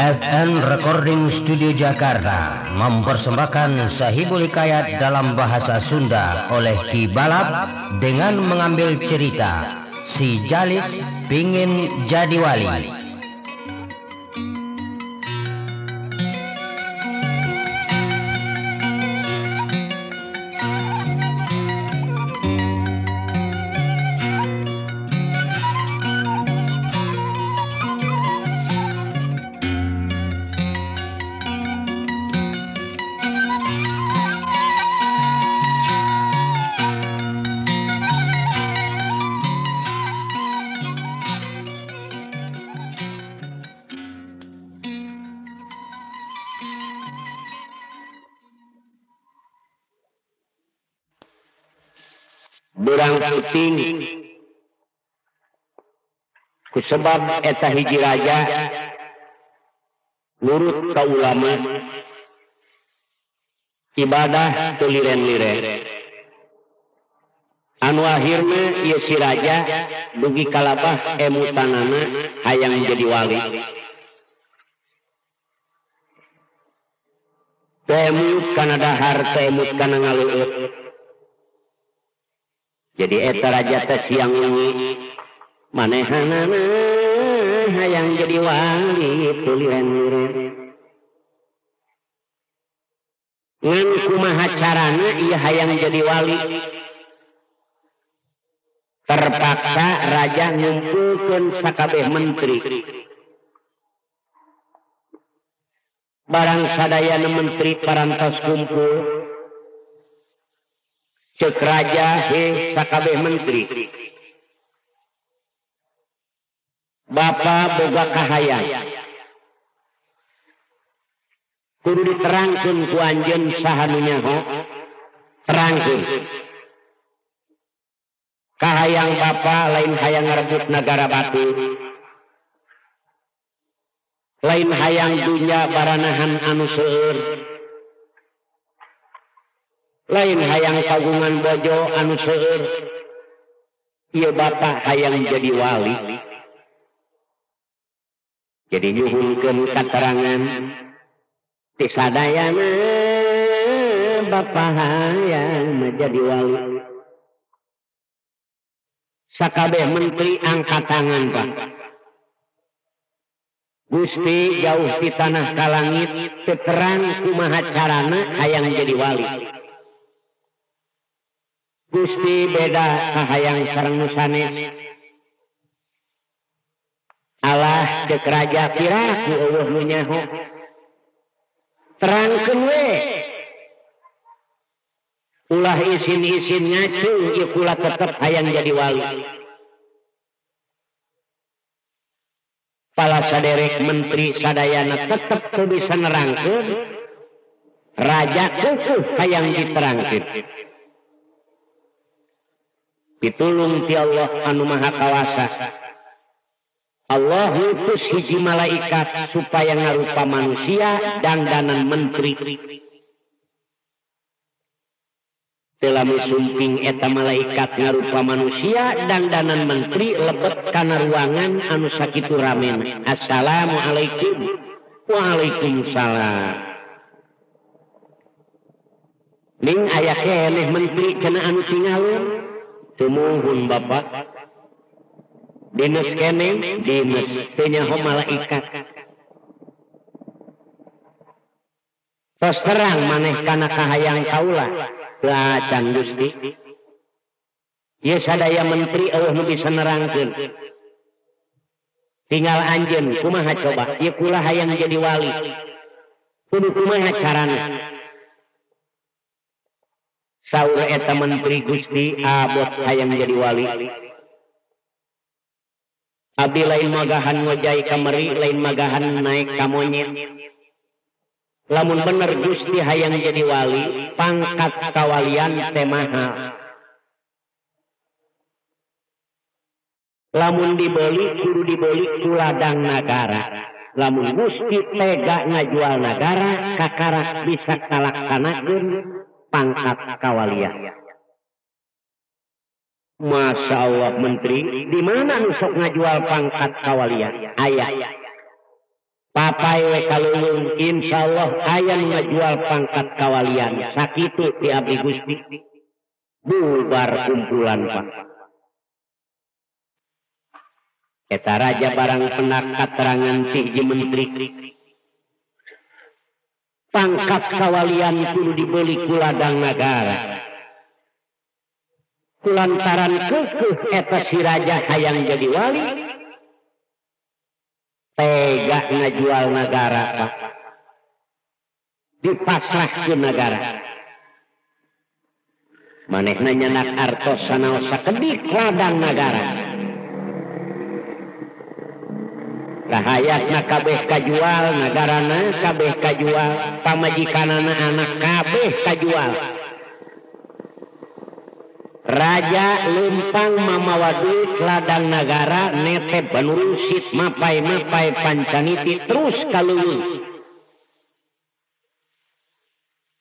FN Recording Studio Jakarta mempersembahkan Sahibul Hikayat dalam bahasa Sunda oleh Ki Balap dengan mengambil cerita Si Jalis Pingin Jadi Wali. Berang puting kusebab eta hiji raja nurut ka ulama ibadah teu liren-liren anu akhirna ieu si raja dugi kalabah emutanana hayang jadi wali. Teu emut kana dahar, teu emut kana ngalueut. Jadi eta raja teh siang wengi manehanana hayang jadi wali teu liren-liren. Ngan kumaha carana ieu hayang jadi wali? Terpaksa raja ngumpulkeun sakabeh menteri. Barang sadayana menteri parantos kumpul. Cek raja he sakabeh menteri, Bapak boga kahayang kudu diterangkeun ku anjeun saha nu nyaho. Terangkeun kahayang Bapak lain hayang ngarebut nagara batu, lain hayang dunya baranahan anu seueur, lain hayang kagungan bojo anu seueur. Ieu Bapak hayang jadi wali. Jadi nyuhunkeun katerangan ti sadayana Bapak hayang menjadi wali. Sakabeh menteri angkat tangan, Pak. Gusti jauh di tanah ka langit teu terang kumaha carana hayang jadi wali. Gusti beda kahayang sareng nu sanes. Alah ceuk raja piraku eueuh nu nyaho. Terangkeun we. Ulah isin-isin ngacung ieu kula tetep hayang jadi wali. Pala saderek menteri sadayana tetep teu bisa nerangkeun. Raja keueuh hayang diterangkeun. Pitulung ti Allah anu maha kawasa. Allah ngutus hiji malaikat supaya ngarupa manusia dandanan menteri. Teu lamun sumping eta malaikat ngarupa manusia dandanan menteri lebet kana ruangan anu sakitu ramena. Assalamualaikum. Waalaikumsalam. Ning aya keneh menteri kana anu tingalun. Tumuhun Bapak. Dinas keneh, dinas teu nyaho malaikat. Tos terang maneh kana kahayang kaula. Teu acan Gusti. Ieu sadaya menteri eueuh nu bisa nerangkeun. Tinggal anjeun kumaha coba ieu kula hayang jadi wali. Kudu kumaha carana? Saur eta menteri Gusti abot hayang jadi wali. Abdi lain magahan ngojai ka meri, lain magahan naik ka monyet. Lamun bener Gusti hayang jadi wali, pangkat kawalian teh mahal. Lamun dibeli kudu dibeli ku ladang nagara. Lamun Gusti tega ngajual nagara, kakarak bisa kalaksanakeun pangkat kawalian. Masya Allah menteri, di mana nu sok ngajual pangkat kawalian? Aya. Papai we kalulung, insya Allah aya nu ngajual pangkat kawalian. Sakitu ti abdi Gusti. Bubar kumpulan Pak. Eta raja barang penak katerangan ti hiji menteri. Pangkat kawalian kudu dibeli ku ladang nagara. Kulantaran kekeuh eta si raja hayang jadi wali, tega ngajual nagara Pak. Dipasrahkeun nagara. Manehna nyanak artos sanaos sakedik ladang nagara. Kahayatna kabeh kajual, nagarana kabeh kajual, pamajikanana anak kabeh kajual. Raja lempang mamawa duit ladang nagara netep banurusit mapai-mapai pancaniti terus kaleuweung.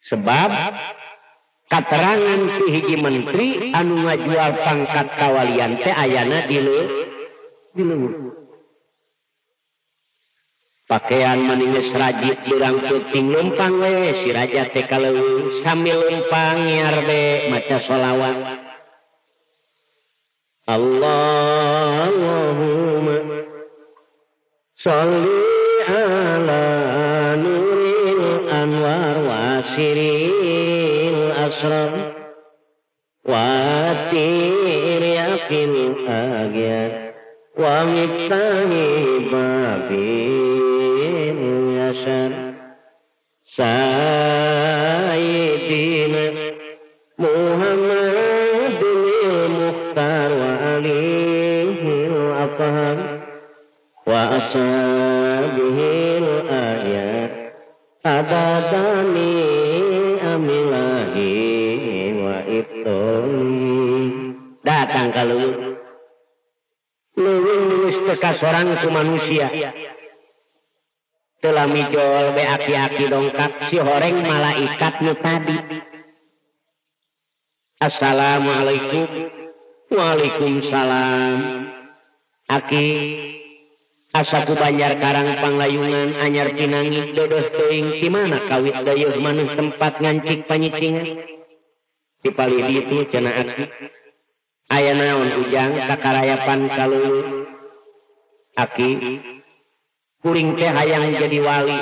Sebab katerangan ti hiji menteri anu ngajual pangkat kawalian teh ayana di leuweung. Pakaian maninges rajit beurang peuting lempang we si raja teh kaleuweung sambil lempang nyiar be maca sholawat. Allahumma sholli ala nuril anwar wa siril asrar wa tiryaqil agyar wa miftahi babil yasar sayyidina Muhammadil Mukhtar wa alihil athhar wa ashabihil ayat adadani amilahi wa ibtoli. Datang ka leuweung. Leuweung geus teu kasorang ku manusia. Teu lamijol be aki-aki dongkap si horeng malaikat nu tadi. Assalamualaikum. Waalaikumsalam. Aki asaku Banjar Karang Panglayungan anyar pinangi dodoh teuing di mana kawit dayeuh maneh tempat ngancik panyicingan. Di palih ditu cenah aki. Aya naon ujang kakarayapan kaleuweung. Aki kuring teh hayang jadi wali.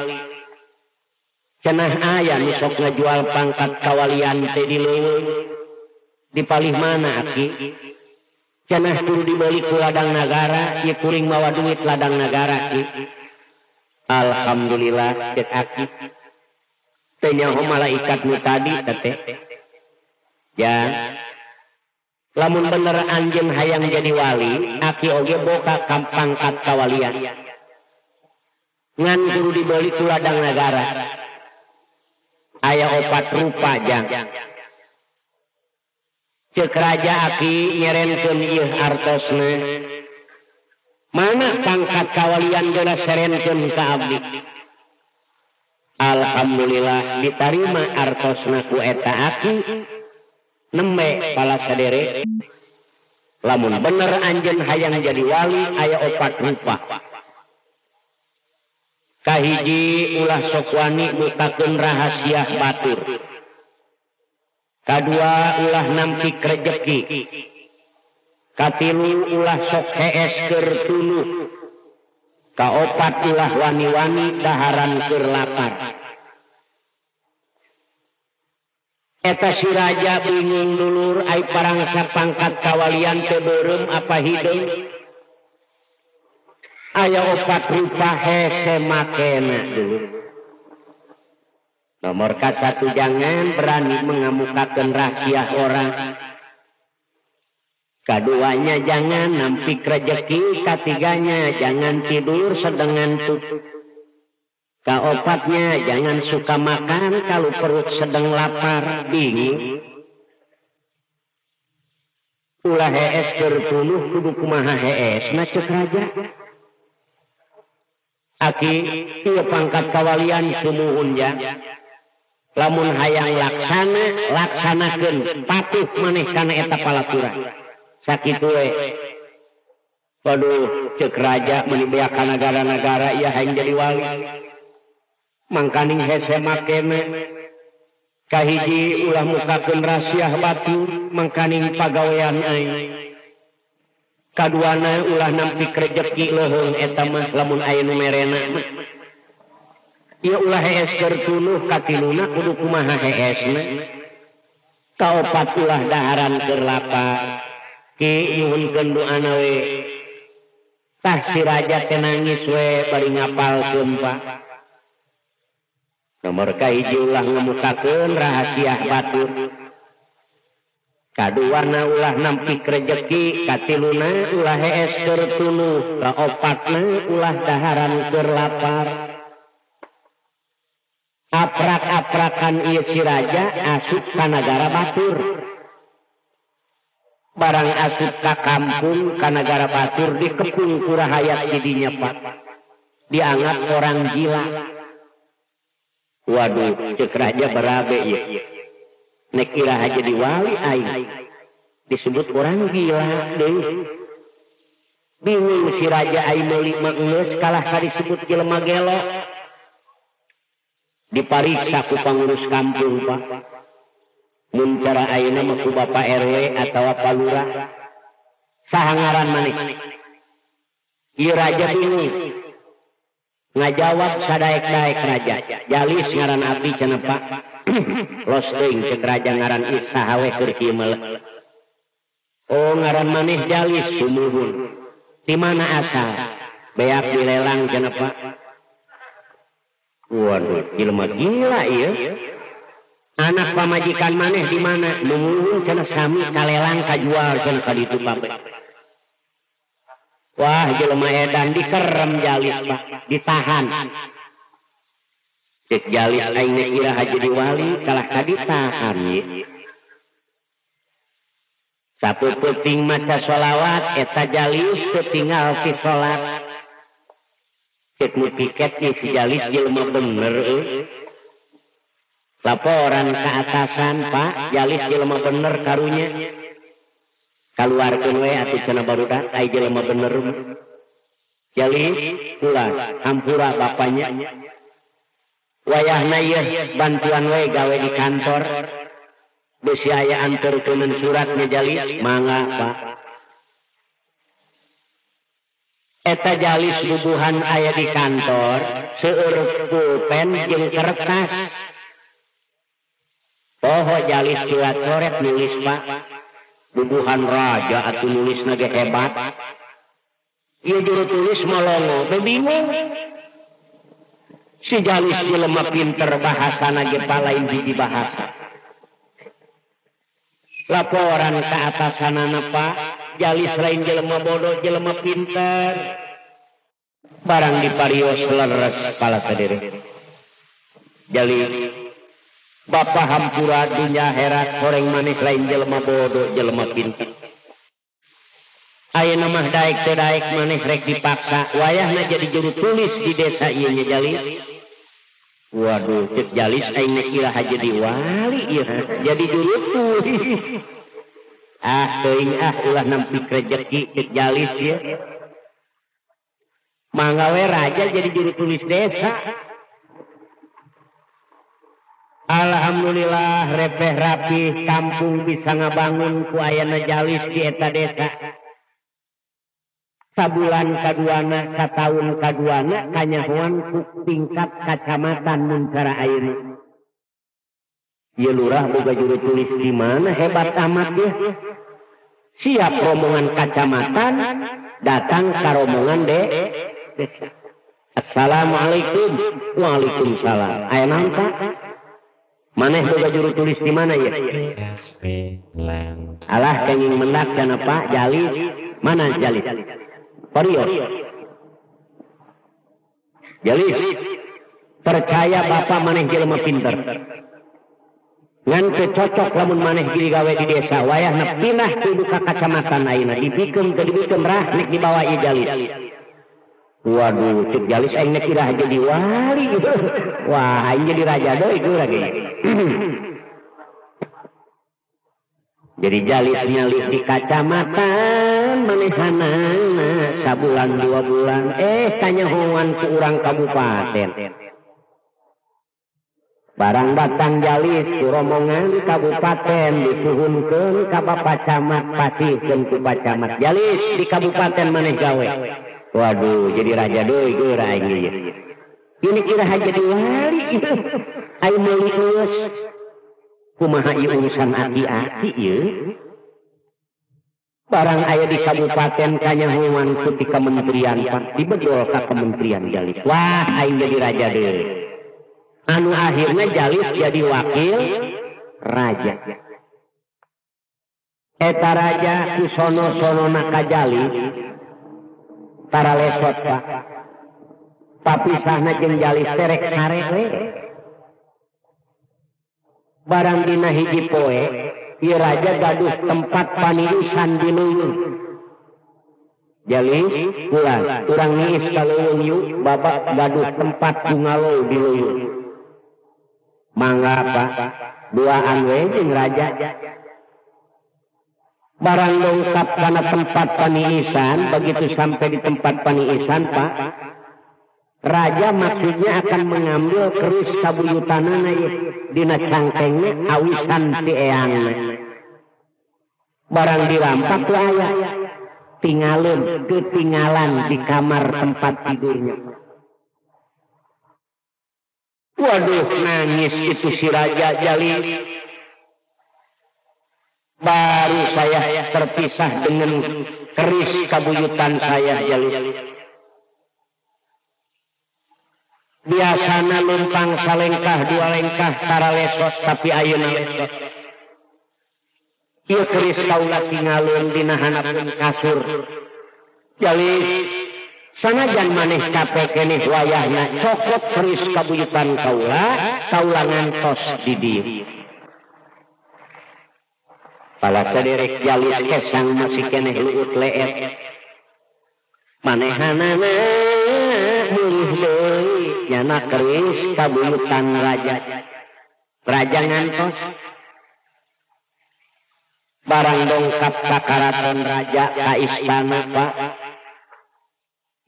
Cenah aya nu sok ngajual pangkat kawalian teh di leuweung. Di palih mana aki? Cenah kudu dibeli ku ladang nagara, ieu kuring mawa duit ladang nagara ki. Alhamdulillah cek aki. Teu nyaho malaikat nu tadi teh. Ya. Lamun bener anjeun hayang jadi wali, aki oge boka pangkat kawalian. Ngan kudu dibeli ku ladang nagara. Aya opat rupa jang. Cek raja aki nyerenkeun ieu artosna. Mana pangkat kawalian geuna serenkeun ka abdi. Alhamdulillah ditarima artosna ku eta aki. Nembe pala sadere. Lamun bener anjeun hayang jadi wali aya opat rupa. Kahiji ulah sok wani mukakeun rahasia batur. Kadua ulah nampik rejeki. Katilu ulah sok hees keur tuluh. Kaopat ulah wani-wani daharan keur lapar. Eta si raja bingung dulur ai parangsa pangkat kawalian teu beureum apa hideung. Aya opat rupa hese makena dulu. Nomor kasatu jangan berani mengemukakan rahasia orang. Keduanya jangan nampik rejeki, ketiganya jangan tidur sedang ngantuk. Keempatnya jangan suka makan kalau perut sedang lapar, bingung. Ulah hees berpuluh kudu kumaha hees na cek raja. Aki ieu pangkat kawalian sumuhun ja. Lamun hayang laksana, laksanakeun patuh maneh kana eta palaturan. Sakitu we. Waduh, cek raja meuni beak ka nagara-nagara ieu hayang jadi wali. Mangkaning hese makene kahiji ulah mukakeun rasiah batur mangkaning pagawean aing. Kaduana ulah nampik rejeki leuheung eta mah lamun aya nu merena mah. Ieu ulah hees keur tunuh katiluna kudu kumaha heesna. Kaopat ulah daharan keur lapar. Ki nyuhunkeun doana we. Tah si raja teh nangis we bari ngapalkeun Pak. Nomor kahiji ulah ngemukakeun rahasia batur. Kaduana ulah nampik rejeki, katiluna ulah hees keur tunuh, kaopatna ulah daharan keur lapar. Aprak-aprakan ieu si raja asup ka nagara batur. Barang asup ka kampung ka nagara batur dikepung ku rahayat didinya Pak. Dianggap orang gila. Waduh, cek raja berabe ieu. Nek iraha jadi wali aing. Disebut orang gila deui. Bingung si raja aing meuli mah geus kalah ka disebut jelema gelo. Dipariksa ku pangurus kampung Pak. Mun cara ayeuna mah ku Bapak RW atawa Pak Lurah. Saha ngaran maneh? Ieu raja bingung. Ngajawab sadaek-daek raja. Jalis ngaran abdi cenah Pak. Los teuing cek raja ngaran saha we keur kieu mah. Oh ngaran maneh Jalis sumuhun. Di mana asal? Beak dilelang cenah Pak. Waduh, jelema gila ieu. Anak pamajikan maneh di mana? Numuhun cenah sami kalelang kajual cenah ka ditu Pak. Wah, jelema edan dikerem Jalis Pak, ditahan. Cek Jalis aing nek iraha jadi wali kalah ka ditahan ye. Sapeupeung maca sholawat eta Jalis teu tinggal ti salat. Cek nu piket ieu si Jalis jelema bener euy. Laporan ke atasan Pak, Jalis jelema bener karunya. Kaluarkeun we atuh cenah barudak ai jelema bener. Jalis ulah hampura bapanya. Wayahna ieu bantuan we gawe di kantor. Besi aya anterkeun suratnya Jalis, mangga Pak. Eta Jalis bubuhan aya di kantor, seueur pulpen jeung kertas. Poho Jalis curat coret nulis Pak. Bubuhan raja atuh nulisna ge hebat. Ieu juru tulis molongo, bingung. Si Jalis jelema pinter bahasana ge lain hiji bahasa. Laporan ke atasanana Pak, Jalis lain jelema bodoh, jelema pinter. Barang diparios leres kepala sadere. Jalis Bapak hampura dunya akhirat horeng maneh lain jelema bodoh, jelema pinter. Ayeuna mah daek teu daek maneh rek dipaksa, wayahna jadi juru tulis di desa ieu nya Jalis. Waduh, cek Jalis aing nek iraha jadi wali ieu, jadi juru tulis. Ah teuing ah ulah nampik rejeki cek Jalis ieu. Mangga we raja jadi juru tulis desa. Alhamdulillah repeh rapih kampung bisa ngabangun ku ayana Jalis di eta desa. Sabulan kaduana, sataun kaduana kanyahoan ku tingkat kacamatan mun cara ayeuna. Ieu lurah boga juru tulis di mana hebat amat ya. Siap rombongan kacamatan datang ka rombongan desa. Assalamualaikum. Waalaikumsalam. Aya naon Pak? Maneh boga juru tulis di mana ya? Alah kenging mendak cenah Pak Jalis. Mana Jalis? Parios. Jalis. Percaya bapak maneh jelema pinter. Ngan teu cocok lamun maneh jadi gawe di desa wayahna pindah kudu ka kacamatan ayeuna dibikeun teu dibikeun rah nek dibawa ieu Jalis. Waduh, cek Jalis aing nek iraha jadi wali gitu. Wah, aing jadi raja deui geura ge. Jadi Jalis nyalih di kacamatan manehanana sabulan 2 bulan kanyahoan ku urang kabupaten. Barang datang Jalis ku rombongan di kabupaten disuhunkeun ka Bapak Camat pasihkeun ku Pak Camat. Jalis di kabupaten maneh gawe. Waduh, jadi raja deui geura aing ieu. Ini kira jadi wali ieu. Aing meuli geus. Kumaha ieu urusan aki-aki ieu? Barang aya di kabupaten kanyahoan ku ti kementerian Pak dibedol ka kementerian Jalis. Wah, aing jadi raja deui. Anu akhirnya Jalis jadi wakil raja. Eta raja ku sono-sonona ka Jalis tara lesot Pak. Papisahna jeung Jalis terek sare we. Barang dina hiji poe ieu raja gaduh tempat paniusan di leuweung. Jalis pulang urang niis ka leuweung yuk bapak gaduh tempat bungalow di leuweung. Mangga Pak, duaan we jeung raja. Barang dongkap kana tempat paniisan, begitu sampai di tempat paniisan Pak, raja maksudnya akan mengambil keris kabuyutanana ieu dina cangkengna awisan ti eangna. Barang dirampak ku aya tinggalin ketinggalan di kamar tempat tidurnya. Waduh, nangis itu si Raja Jalis. Baru saya terpisah dengan keris kabuyutan saya Jalis. Biasana lumpang salengkah dua lengkah tara lesot tapi ayeuna lesot. Ieu keris kaula tinggalun dina hanapun kasur. Jalis, sanajan maneh capek keneh wayahna cokot keris kabuyutan kaula, kaula ngantos di dieu. Pala saderek Jalis kesang masih keneh luut leet. Manehanana mulih deui nyana keris kabuyutan raja. Raja ngantos. Barang dongkap ka karaton raja ka istana Pak.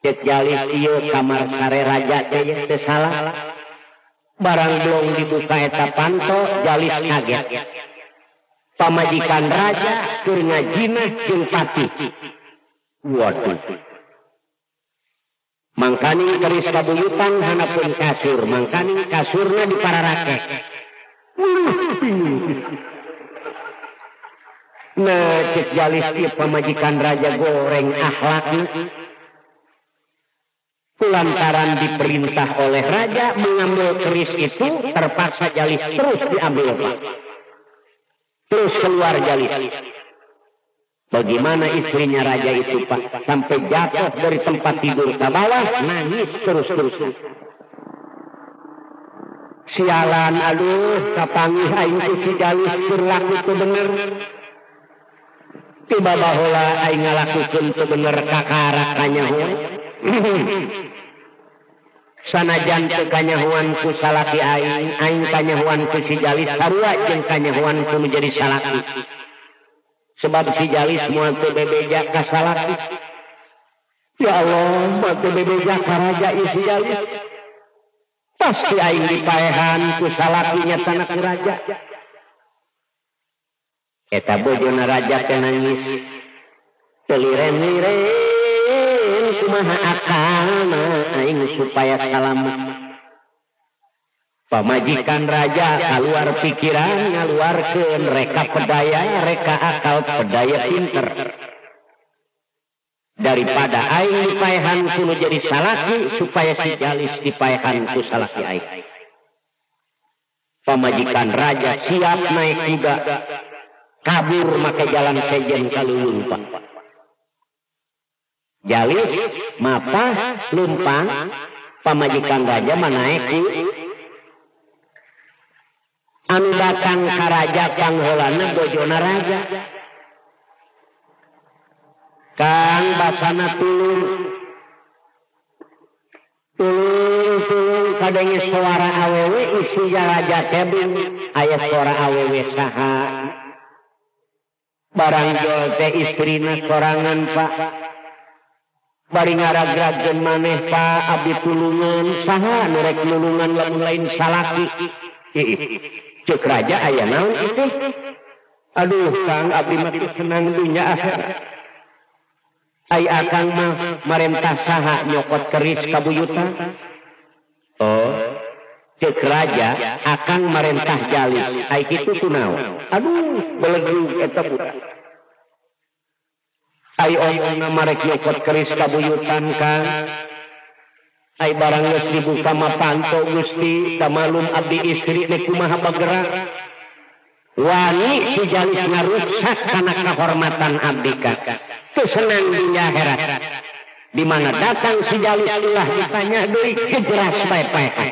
Cek Jalis ieu kamar sare raja teh teu salah. Barang belum dibuka eta panto Jalis kaget. Pamajikan raja keur ngajinah jeung patih. Waduh. Mangkaning keris kabuyutan hanapun kasur, mangkaning kasurna di pararake. Nah, cek Jalis ieu pamajikan raja goreng akhlakna. Lantaran diperintah oleh raja mengambil keris itu, terpaksa Jalis terus diambil Pak. Terus keluar Jalis. Bagaimana istrinya raja itu Pak, sampai jatuh dari tempat tidur ke bawah, nangis terus-terus. Sialan, aduh, kapanggih aing ku si Jalis keur laku teu bener. Tiba baheula aing ngalakukeun teu bener kakara kanyahoan. Sanajan teu kanyahoan ku salaki aing, aing kanyahoan ku si Jalis sarua jeung kanyahoan ku menjadi salaki. Sebab si Jalis moal teu bebeja ka salaki. Ya Allah, moal teu bebeja ka raja ieu si Jalis. Pasti aing dipaehan ku salaki nyatana ku raja. Eta bojona raja teh nangis. Teu liren-liren kumaha akalna aing supaya salamet. Pamajikan raja keluar pikiran ngaluarkeun reka pedaya, reka akal pedaya pinter. Daripada aing dipaehan kudu jadi salaki supaya si Jalis dipaehan ku salaki aing. Pamajikan raja siap naik kuda kabur make jalan sejen ka leuweung Pak. Jalis mapah lumpang pamajikan raja mah naik ku anu datang ka raja pangheulana bojona raja. Kang basana tulung tulung tulung kadenge suara awewe isi raja tebing aya suara awewe saha barang jol teh istrina sorangan Pak bari ngaragragkeun maneh Pak abdi tulungan saha nu rek nulungan lamun lain salaki. Ceuk raja aya naon itu? Aduh Kang abdi mah senang dunya akhirat. Ai akang mah marentah saha nyokot keris kabuyutan. Oh, ceuk raja akang marentah Jalis. Ai kitu kunaon? Aduh, belegug eta budak. Ai omongna marek nyokot keris kabuyutan Kang. Ai barang geus dibuka mah panto Gusti, da malum abdi istri nek kumaha bagerak. Wani si Jalis ngarusak kana kahormatan abdi ka. Kesenang dunia akhirat. Di mana datang si Jalis ulah ditanya deui kejeras pae-pae.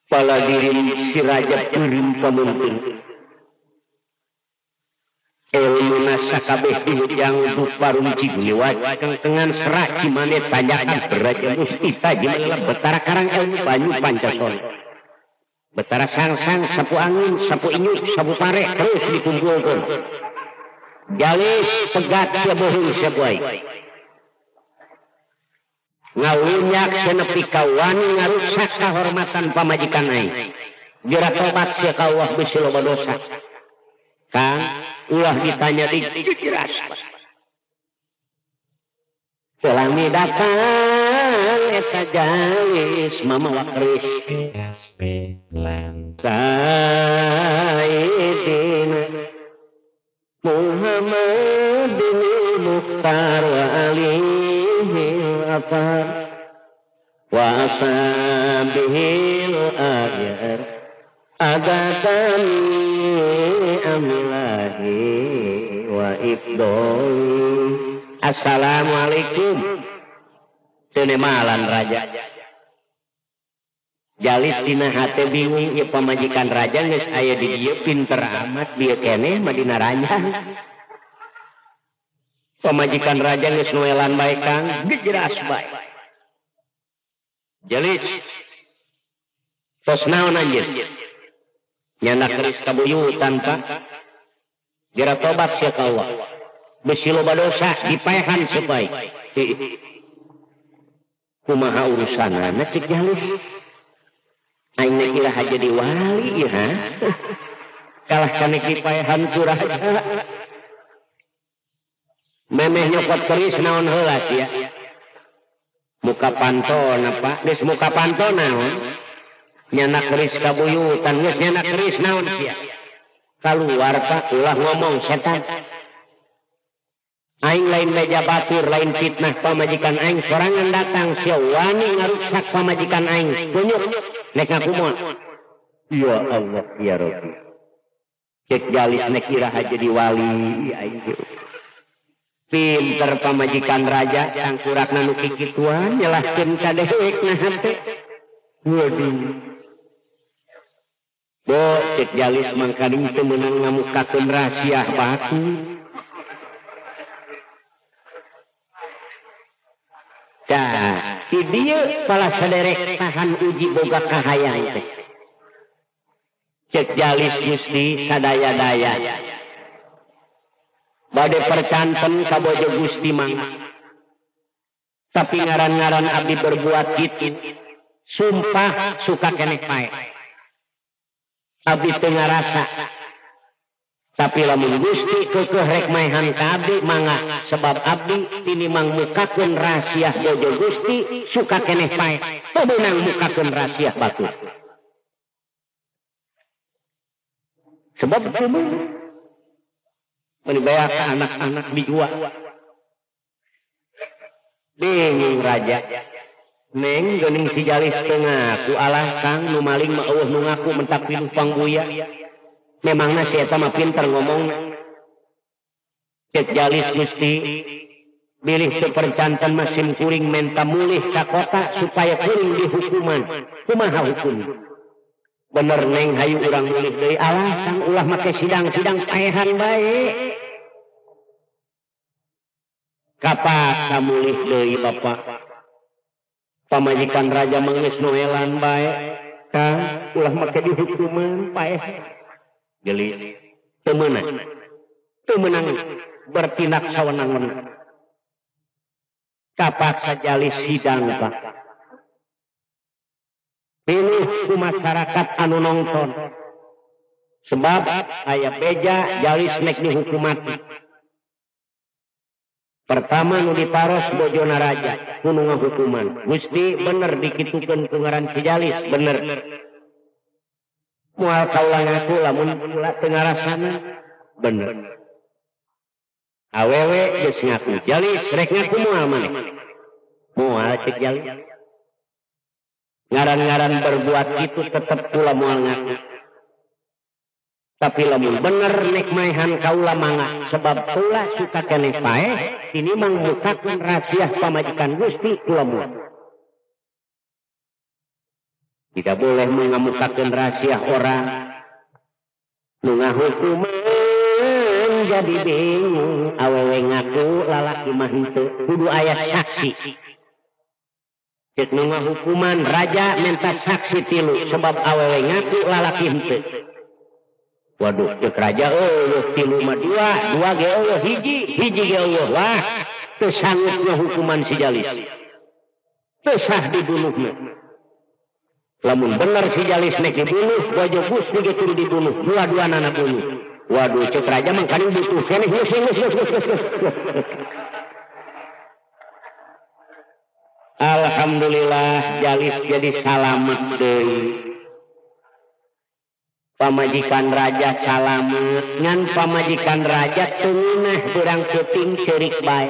Pala diri si raja kirim pemimpin. Ilmu sakabeh dihujang duparum ciguliwat kengkengan serak cimane tanjakan beraja mustita jimala betara karang ilmu banyu pancasona. Betara sang-sang sapu angin, sapu inyuk, sapu pare terus dikumpulkan. Jalis pegat sia bohong sia buai. Ngawinyak senepi kawani ngarusak kahormatan pamajikan aing. Jera tobat sia ka Allah bisi loba dosa. Kang ulah ditanya di jelas. Selami datang eta Jalis mamawa keris PSP Land. Sayyidina Muhammad bin Mukhtar wa alihi al-athar wa ashabihi al-ahyar adatan amilahi wa ifdoli. Assalamualaikum. Tenemalan raja. Jalis dina hate bingung ieu pamajikan raja geus aya di dieu pinter amat dieu keneh mah dina ranjang. Pamajikan raja geus noelan bae Kang, gejeras bae. Jalis. Tos naon anjeun? Nyana keris kabuyutan Pak. Geura tobat sia ka Allah. Bisi loba dosa dipaehan supaya. Kumaha urusanana cek Jalis? Aing nek iraha jadi wali ya. Kalah kanek dipaehan ku raja. Memeh nyokot keris naon heula sia. Muka pantona Pak, geus muka panto naon? Nyana keris kabuyutan geus nyana keris naon sia. Kaluar Pak, ulah ngomong setan. Aing lain meja batur, lain fitnah pamajikan aing sorangan datang sia wani ngarusak pamajikan aing. Tunjuk nek ngaku moal. Ya Allah ya Rabbi. Cek Jalis nek iraha jadi wali aing. Pinter pamajikan raja tangkurakna nu kikituan nyelahkeun ka dewekna hate. Waduh. Bo cek Jalis mangkaning teu meunang ngamukakeun rahasia batu. Tah, di dieu pala saderek tahan uji boga kahayang teh. Cek Jalis Gusti sadaya-daya. Bade percanten ka bojo Gusti mangga. Tapi ngaran-ngaran abdi berbuat kitu, sumpah suka keneh pae. Abdi teu ngarasa. Tapi lamun Gusti keukeuh rek maehan ka abdi mangga, sebab abdi tinimang mukakeun rahasia bojo Gusti suka keneh pae. Teu meunang mukakeun rahasia batur. Sebab teu meunang. Meni beak ka anak-anak dijual. Bingung raja. Neng geuning si Jalis teu ngaku alah Kang nu maling mah eueuh nu ngaku mentak pinuh pangbuya. Memangna si eta mah pinter ngomongna. Cek Jalis Gusti bilih teu percanten mah sim kuring menta mulih ka kota supaya kuring dihukuman. Kumaha hukum? Bener neng hayu urang mulih deui alah Kang ulah make sidang-sidang paehan bae. Kapak mulih deui bapak. Pamajikan raja mah geus noelan bae. Kang ulah make dihukuman paeh. Geli teu meunang. Teu meunang bertindak sawenang-wenang. Kapaksa Jalis sidang pak. Pinuh ku masyarakat anu nonton. Sebab aya beja Jalis nek dihukum mati. Pertama nu diparos bojona raja kudu ngahukuman. Gusti bener dikitukeun ku ngaran si Jalis bener. Moal kaula ngaku lamun kula teu ngarasana bener. Awewe geus ngaku Jalis rek ngaku moal maneh. Moal cek Jalis. Ngaran-ngaran berbuat itu tetep kula moal ngaku. Tapi lamun bener nek maehan kaula mangga sebab kaula suka keneh paeh ini mangmukakeun rahasia pamajikan Gusti kula moal. Tidak boleh mengemukakan rahasia orang. Nu ngahukuman jadi bingung awewe ngaku lalaki mah henteu kudu aya saksi. Cek nu ngahukuman raja menta saksi tilu sebab awewe ngaku lalaki henteu. Waduh cek raja eueuh tilu mah dua, dua ge eueuh hiji, hiji ge eueuh. Wah teu sanggup ngahukuman si Jalis. Teu sah dibunuhna. Lamun bener si Jalis nek dibunuh, bojo Gusti ge kudu dibunuh, dua-duanana bunuh. Waduh cek raja mah kaning butuh keneh geus geus geus geus. Alhamdulillah Jalis jadi salamet deui. Pamajikan raja salamet ngan pamajikan raja teu ngeunah beurang peuting ceurik bae.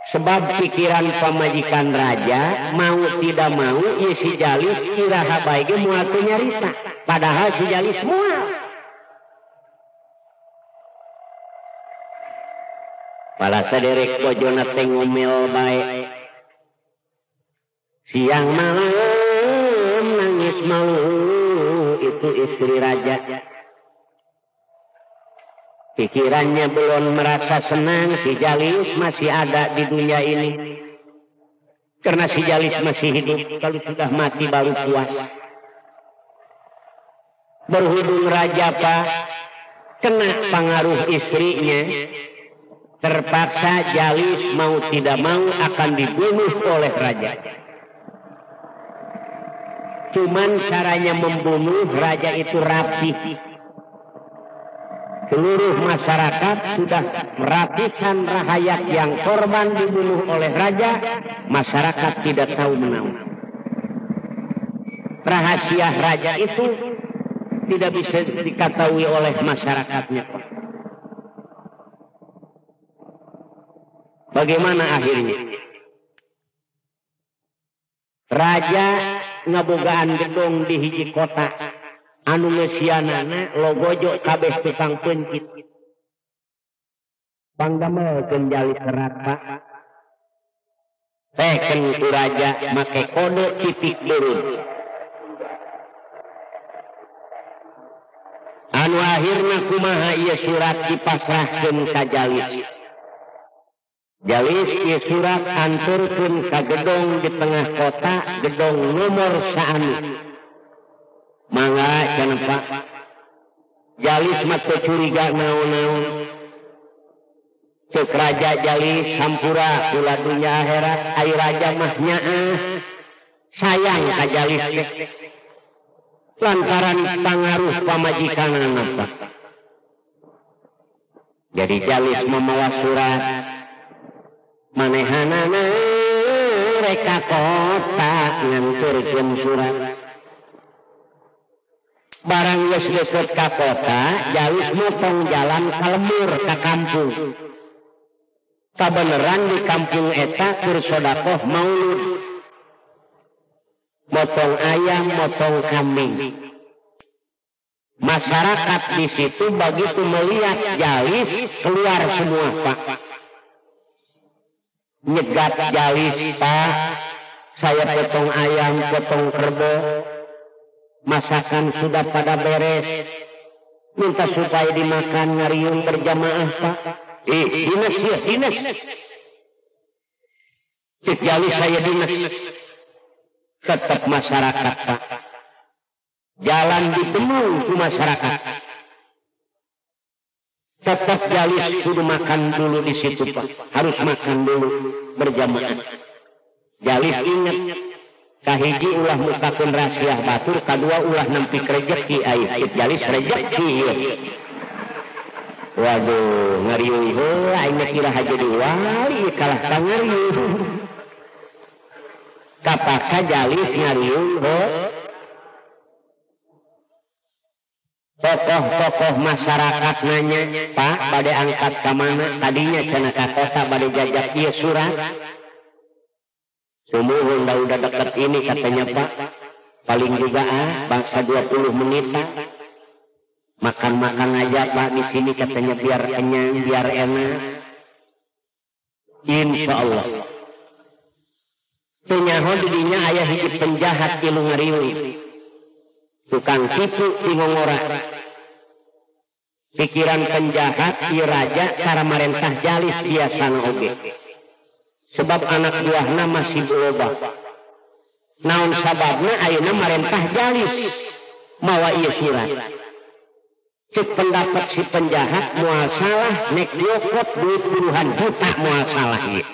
Sebab pikiran pamajikan raja mau tidak mau ieu si Jalis iraha bae ge moal teu nyarita. Padahal si Jalis moal. Palasa derek bojona teh ngomel bae. Siang malam nangis malu itu istri raja. Pikirannya belum merasa senang si Jalis masih ada di dunia ini. Karena si Jalis masih hidup, kalau sudah mati baru puas. Berhubung raja pak kena pengaruh istrinya, terpaksa Jalis mau tidak mau akan dibunuh oleh raja. Cuman caranya membunuh raja itu rapi. Seluruh masyarakat sudah ratusan rakyat yang korban dibunuh oleh raja, masyarakat tidak tahu menahu. Rahasia raja itu tidak bisa diketahui oleh masyarakatnya. Bagaimana akhirnya? Raja ngabogaan gedong di hiji kota anu ngeusianana logojo kabeh tukang pencit. Pangdamelkeun Jalis serat pak. Teken ku raja make kode titik burung. Anu akhirna kumaha ieu surat dipasrahkeun ka Jalis. Jalis ieu surat anturkeun ka gedong di tengah kota, gedong nomor saanu. Mangga cenah Pak. Jalis mah teu curiga naon-naon. Ceuk raja Jalis hampura kula dunya akhirat, ai raja mah nyaah. Sayang ka Jalis teh. Lantaran pangaruh pamajikanana Pak. Jadi Jalis mamawa surat manehanana reka kota nganturkeun surat. Barang geus deukeut ka kota, Jalis motong jalan ka lembur ka kampung. Kabeneran di kampung eta keur sedekah maulud. Motong ayam, motong kambing. Masyarakat di situ begitu melihat Jalis keluar semua, Pak. Nyegat Jalis, Pak. Saya potong ayam, potong kerbau. Masakan sudah pada beres. Minta supaya dimakan ngariung berjamaah, Pak. Dinas ya, dinas. Cik Jalis saya dinas. Tetap masyarakat, Pak. Jalan ditemu ku masyarakat. Tetap Jalis kudu makan dulu di situ, Pak. Harus makan dulu berjamaah. Jalis ingat, kahiji ulah mukakeun rasiah batur, kadua ulah nampik rejeki aing. Cik Jalis rejeki ieu. Waduh, ngariung heula aing kira jadi wali kalah ka ngariung. Kapaksa Jalis ngariung heuh. Tokoh-tokoh masyarakat nanya, Pak, bade angkat ka mana? Tadinya cenah ka kota bade jajak ieu surat. Sumuhun dah udah deket ini katanya, Pak. Paling juga bangsa 20 menit, Pak. Makan-makan aja, Pak, di sini katanya biar kenyang, biar enak. Insya Allah. Penyaho didinya ayah hiji penjahat tilu ngariung. Tukang tipu tingongora. Pikiran penjahat ieu raja cara marentah Jalis biasana oge. Sebab anak buahna masih berubah. Naon sababna ayeuna marentah Jalis mawa ieu surat. Cek pendapat si penjahat moal salah nek diokot duit puluhan juta moal salah ieu.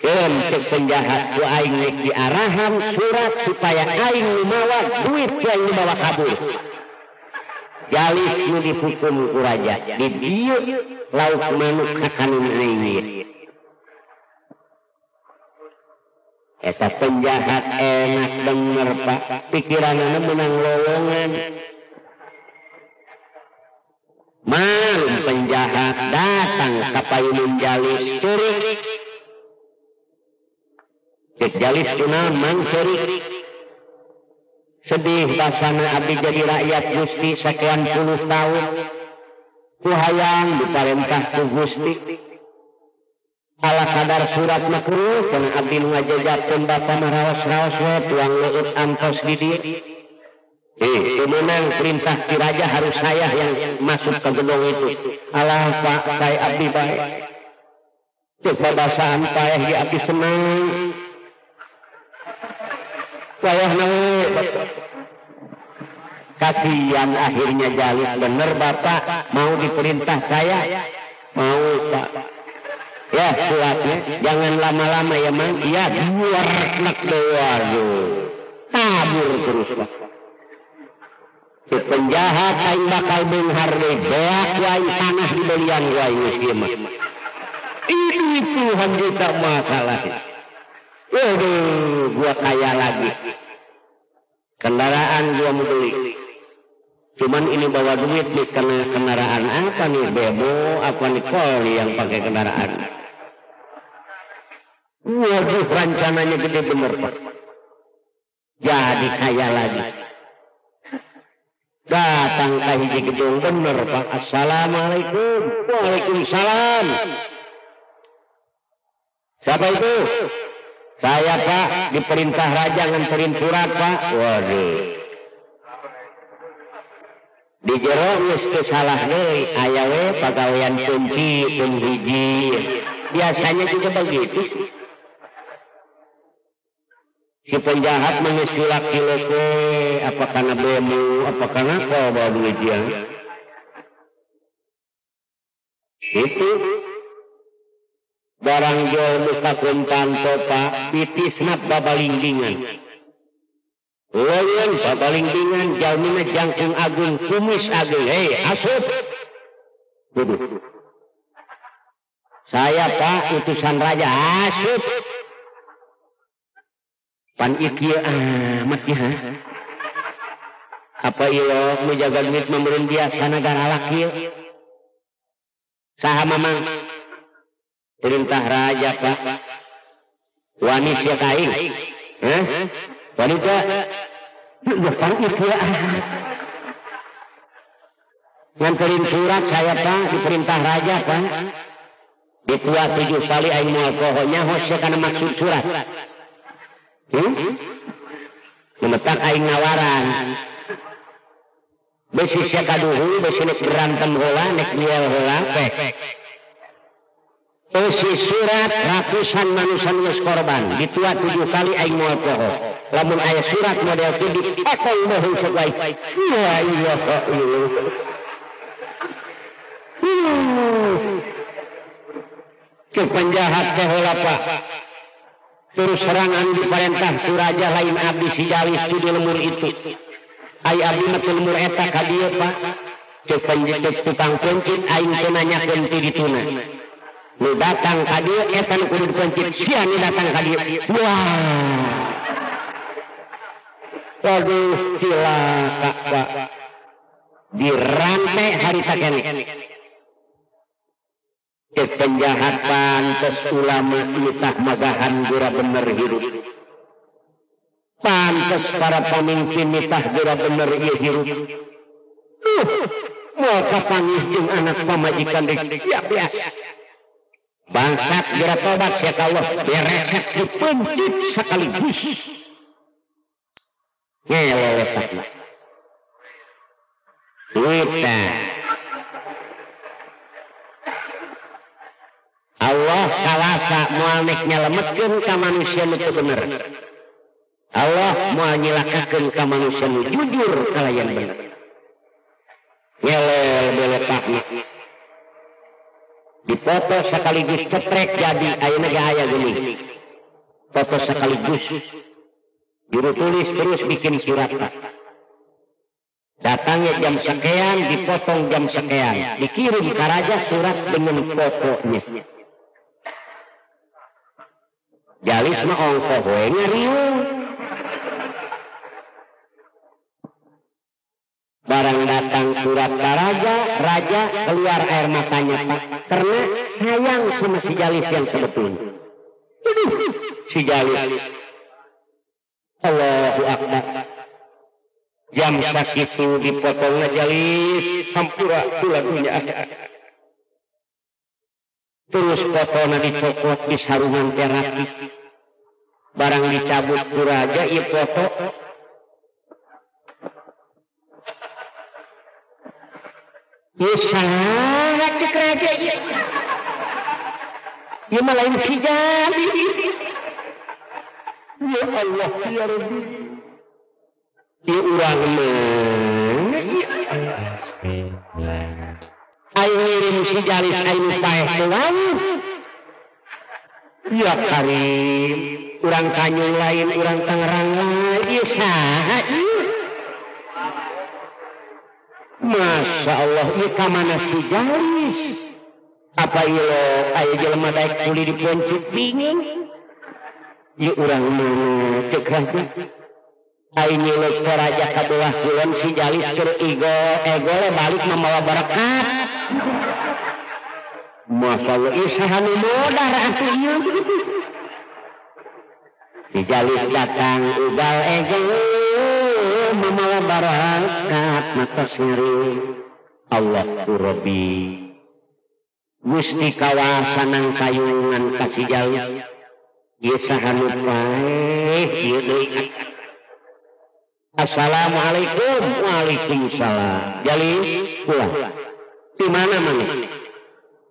Keun cek penjahat ku aing nek diarahan surat supaya aing nu mawa duit ku aing nu mawa kabur. Jalis nu dihukum ku raja di dieu lauk manuk kakanun aing ieu. Eta penjahat enak bener, Pak. Pikiranana menang lowongan. Malum penjahat datang ka payunun Jalis ceurik. Cek Jalis kunaon mang ceurik. Sedih basana abdi jadi rakyat Gusti sekian puluh tahun. Ku hayang diparentah ku Gusti. Ala kadar surat makruh kana abdi nu ngajajakeun bapa mah raos-raos we tuang leueut antos di dieu. Kemenang perintah ki raja harus saya yang masuk ke gedung itu. Alah Pak, saya abdi bae. Cek babasaan paeh di abdi senang. Wayahna we. Kasihan akhirnya Jalis bener Bapak mau diperintah saya. Mau Pak. Ya suratnya jangan lama-lama ya Mang. Iya buar keluar. Tabur terus Pak. Si penjahat aing bakal beunghar deui beak aing tanah dibelian ku aing geus ieu mah. Ini puluhan juta masalah. Waduh, gua kaya lagi. Kendaraan gua mau beli. Cuman ini bawa duit nih karena kendaraan apa nih bebo apa nih kol nih yang pakai kendaraan. Waduh, rencananya gede bener Pak. Jadi kaya lagi. Datang ke hiji gedung bener Pak. Assalamualaikum. Waalaikumsalam. Siapa itu? Saya Pak, diperintah raja nganterin surat Pak. Waduh. Di jero geus teu salah deui, aya we pagawean kunci pun hiji. Biasanya juga begitu. Si penjahat mengusulak kilo apa karena bemo, apa karena kau bawa duit dia. Itu barang jual muka kuntan topa pitisna babalingdingan. Leungeun babalingdingan jalmina jangkung agung kumis agung. Hei asup. Waduh. Saya Pak utusan raja asup. Pan ieu amat ya. Apa ieu menjaga duit memerin biasa negara laki. Saha mamang? Perintah raja pak. Wani sia ka aing? Hah? Wani teu? Ya pan ieu nganterin surat saya pak, diperintah raja pak. Ditua 7 kali aing moal poho nyaho sia kana maksud surat. Memetak aing nawaran. Besi sia kaduhu, besi nek berantem heula, nek niel heula pek. Besi surat ratusan manusia geus korban, ditua 7 kali aing moal poho. Lamun aya surat model kieu dipotong bahu sok wae. La ilaha illallah. Ke penjahat teh heula pak. Terus serangan diperintah ku raja lain abdi si Jalis di lemur itu. Ai abdi mah teu lemur eta ka dieu pak. Ceuk penjeuk tukang pencit aing teu nanyakeun ti dituna. Nu datang ka dieu eta nu kudu dipencit, sia nu datang ka dieu. Wah. Waduh cilaka pak. Dirantai harita keneh. Cek penjahat pantes ulama nitah magahan gura bener hirup. Pantes para pemimpin nitah gura bener ieu hirup. Moal kapanggih jeung anak pamajikan deui siap ya. Bangsat gera tobat sia ka Allah beresek dipencit sekaligus. Ngeleletak mah. Wita. Allah kawasa moal nek nyalametkeun ka manusia nu teu bener. Allah moal nyilakakeun ka manusia nu jujur kalayan bener. Ngelel beletakna. Dipoto sekaligus cetrek jadi ayeuna ge aya geuning. Foto sekaligus. Juru tulis terus bikin surat. Datangnya jam sekian, dipotong jam sekian, dikirim ke raja surat dengan fotonya. Jalis mah ongkoh we ngariung. Barang datang surat ke raja, raja keluar air matanya pak, karena sayang sama si Jalis yang sebetulnya. Si Jalis, Allahu Akbar. Jam sakitu dipotongna Jalis, hampura kula dunya. Terus fotona dicokot di sarungan terapi. Barang dicabut ku raja ieu foto. Ieu saha cek raja ieu? Ieu mah lain si Jalis. Ya Allah ya Rabbi. Ieu urang mah ASP Land. Aing ngirim si Jalis aing paeh teu wani. Ya Karim, urang Kanyung lain, urang Tangerang lain, ieu saha ieu? Masya Allah, ieu ka mana si Jalis? Apa ieu lo aya jelema daek tuli diponcit bingung? Ieu urang mana ceuk raja? Aing nyeluk ke raja ka belah kulon si Jalis keur ego balik mamawa berkat. Masya Allah, ieu saha nu modar atuh ieu? Si Jalis datang ugal ego mamawa barakat matos ngeri. Allahu Rabbi. Gusti kawasanang kayungan ka si Jalis. Ieu saha nu paeh ieu deui. Assalamualaikum. Waalaikumsalam. Jalis pulang. Di mana mana?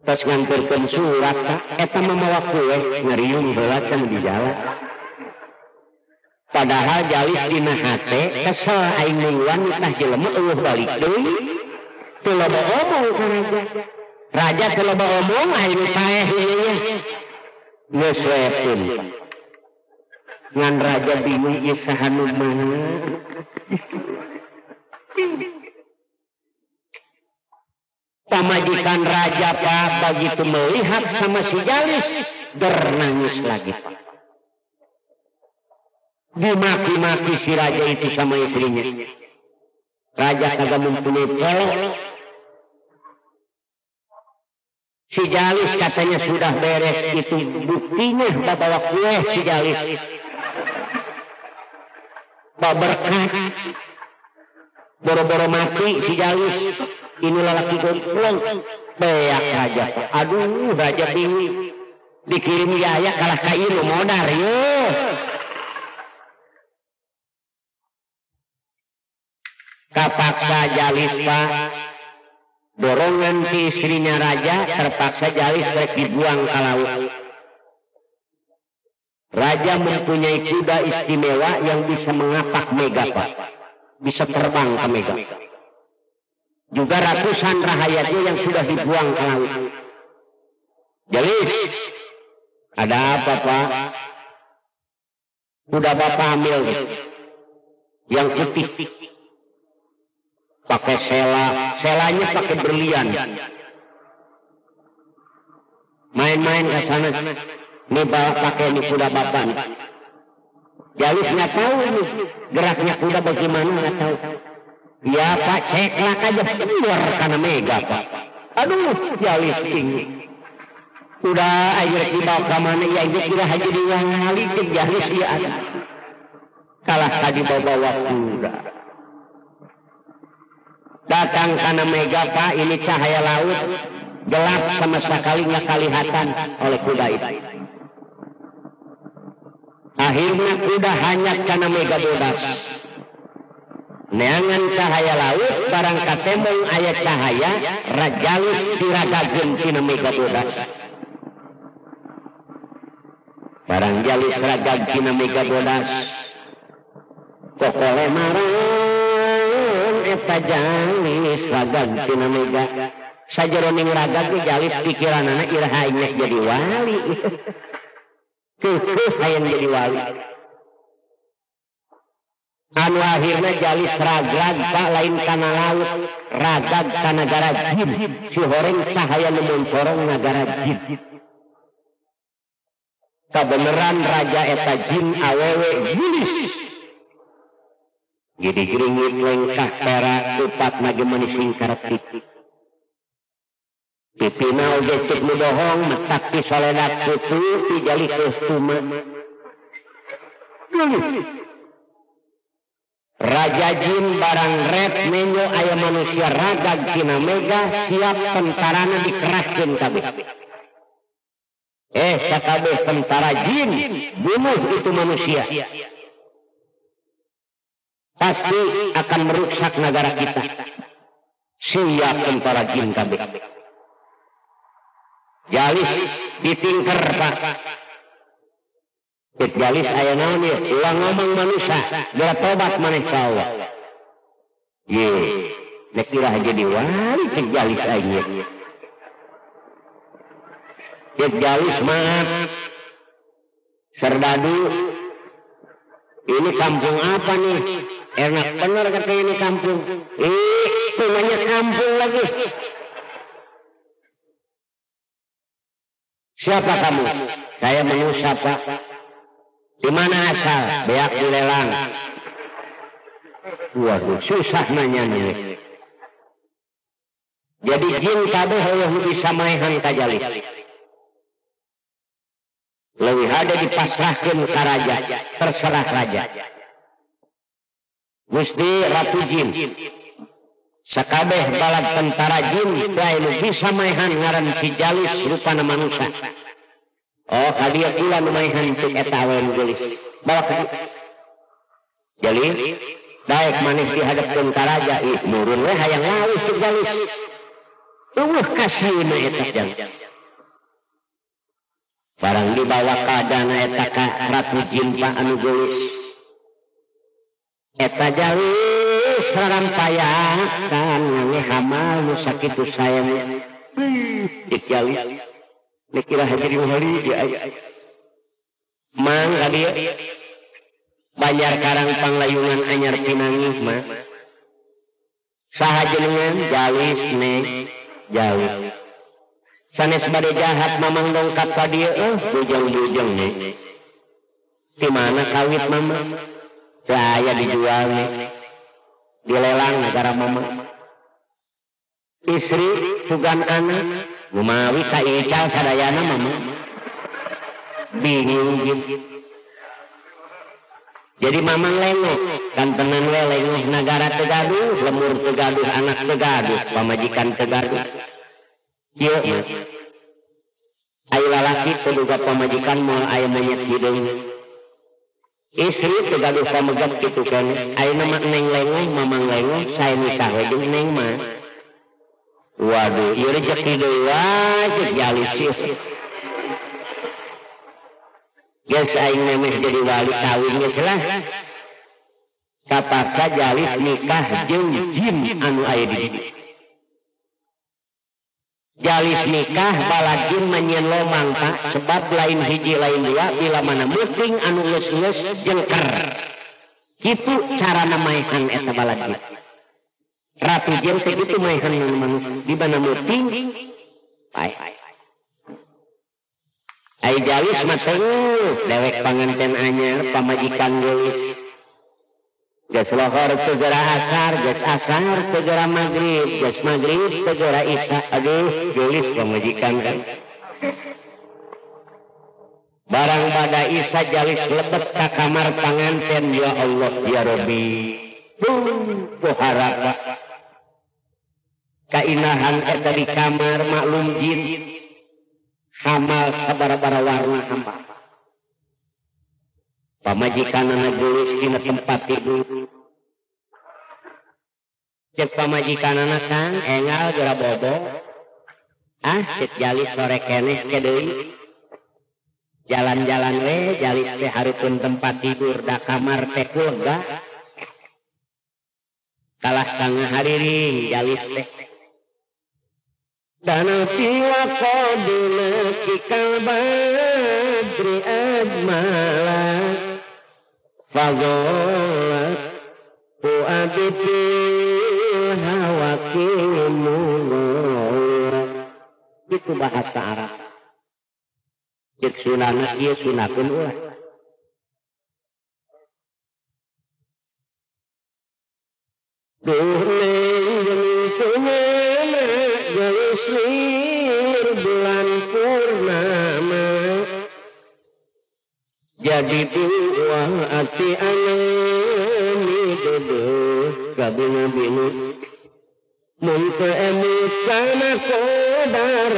Tos nganterkeun surat eta mamawa kue ngariung heula can di jalan. Padahal Jalis dina hate kesel aing nungguan tah jelema eueuh balik deui. Teu loba omong ka raja. Raja teu loba omong aing paeh ieu nya. Geus we pun. Ngan raja bingung ieu saha nu mana. Pamajikan raja pak begitu melihat sama si Jalis bernangis lagi pak. Dimaki-maki si raja itu sama istrinya. Raja kagak mempunyai polok. Si Jalis katanya sudah beres, itu buktinya bawa kue si Jalis. Baberkat. Boro-boro mati si Jalis. Ini lelaki gomplong. Beak raja. Aduh, raja bingung. Dikirim Yaya kalah ka ieu modar yo. Kapaksa Jalis Pak. Dorongan si istrinya raja, terpaksa Jalis rek dibuang ke laut. Raja mempunyai kuda istimewa yang bisa mengapak mega Pak. Bisa terbang ke mega. Juga ratusan rahayatnya yang sudah dibuang ke laut. Jalis, ada apa Pak? Kuda Bapak ambil yang putih. Pakai sela, selanya pakai berlian. Main-main ke sana. Ini bawa pakai ini kuda bapak nih. Jalis nggak tahu nih geraknya kuda bagaimana, nggak tahu. Ya Pak, ceklak aja keluar karena mega Pak. Aduh, Jalis tinggi. Udah aja dibawa ke mana ya, ini kira aja diwali ke Jalis ya. Kalah tadi bawa kuda. Datang karena mega Pak, ini cahaya laut gelap sama sekali nggak kelihatan oleh kuda itu. Akhirnya kuda hanyat karena mega bebas. Neangan cahaya laut barang katemong ayat cahaya rajalis siragagen tina mega bodas. Barang jalis ragag tina mega bodas. Kokole marang eta jalis ragag tina mega. Sajeroning ragag ge jalis pikiranana iraha aing jadi wali. Keukeut hayang jadi wali. Anu akhirna jalis ragag Pak lain kana laut, ragag ka nagara jin. Si horeng cahaya nu moncorong nagara jin. Kabeneran raja eta jin awewe gelis. Jadi geringit lengkah perak kupat maju manising karepit. Pipina oge cek nu bohong metak ti soledak kutu ti jalih kustuma. Raja jin barang rep menyo aya manusia ragag tina mega siap tentarana dikerahkeun kabeh. Sakabeh tentara jin bunuh itu manusia. Pasti akan merusak negara kita. Siap tentara jin kabeh. Jalis ditingker Pak. Cek jalis aya naon ieu? Ulah ngomong manusia, geura tobat maneh ka Allah. Ye, nek kira jadi wali cek jalis aing ieu. Cek jalis maaf. Serdadu, ini kampung apa nih? Enak bener kata ini kampung. Ih, namanya kampung lagi. Siapa kamu? Saya manusia Pak. Di mana asal? Beak dilelang. Waduh, susah nanya nih. Jadi jin kabeh eueuh bisa maehan ka jalis. Leuwih hade dipasrahkeun ka raja, terserah raja. Gusti Ratu Jin. Sakabeh balad tentara jin bae nu bisa maehan ngaran si Jalis rupana manusia. Oh, kadieu kula nu maehan cek eta awewe nu geulis. Bawa ka dieu. Jalis, daek maneh dihadapkeun ka raja, ih murun we hayang lawis cek Jalis. Eueuh kasieuna eta jang. Barang dibawa ka dana eta ka Ratu Jin Pak anu geulis. Eta Jalis rarampayakan ngange hamal nu sakitu sayang. Cek Jalis. Nek kira jadi wali dia. Mang ka dieu. Banjar Karang Panglayungan anyar pinangih mah. Saha jenengan Jalis neng Jalis. Sanes bade jahat mamang dongkap ka dieu bujeng-bujeng neng. Di mana kawit mamang? Saya dijual nih. Dilelang negara mama. Istri sugan anak Lumawi ka ical sadayana mama bingung gitu. Jadi mamang lengoh kantenan we lengoh nagara teu gaduh, lemur teu gaduh, anak teu gaduh, pamajikan teu gaduh. Kieu mah aya lalaki teu boga pamajikan moal aya monyet hideung. Istri teu gaduh pamegat kitu keneh. Ayeuna mah neng lengoh, mamang lengoh, sae nikah we jeung neng mah. Waduh, ieu rezeki deui wae cek jalis ieu. Geus aing memeh jadi wali kawin geus lah. Kapaksa jalis nikah jeung jin anu aya di dieu. Jalis nikah balad jin manyieun lomang Pak, sebab lain hiji lain dua bila mana muting anu geus-geus jengker. Kitu carana maehan eta balad jin. Ratu jin teh kitu maehan manusia di mana muting paeh. Ai jalis mah teu dewek panganten anyar pamajikan geulis. Geus lohor segera asar, geus asar segera magrib, geus magrib segera isya. Aduh, geulis pamajikan kan. Barang pada isya jalis lebet ka kamar panganten, ya Allah ya Rabbi. Duh, harap kainahan eta di kamar maklum jin. Hamal sabara-bara warna hamba. Pamajikanana geulis dina tempat tidur. Cek pamajikanana kang engal geura bobo. Ah, cek jalis sore keneh ke deui. Jalan-jalan we jalis teh hareupeun tempat tidur da kamar teh lega. Kalah tangah hariring jalis teh. Dana tiwa qadina kikal badri ajmala fadholat fuadi fil hawakimu. Itu bahasa Arab. Cek sunana ieu sunakeun ulah. Duh neng jeung geus bulan purnama jadi dua hati alami duduh kabina-bina mun teu emut kana kodar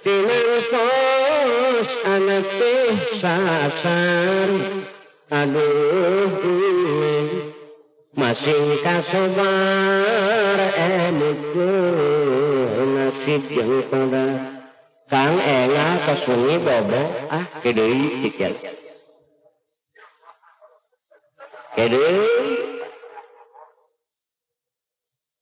tinangtos anak teh sasar. Aduh masing kasobar emut nasib jeung qadar. Kang engal kasungi bobo ah kedeui cikal kedeui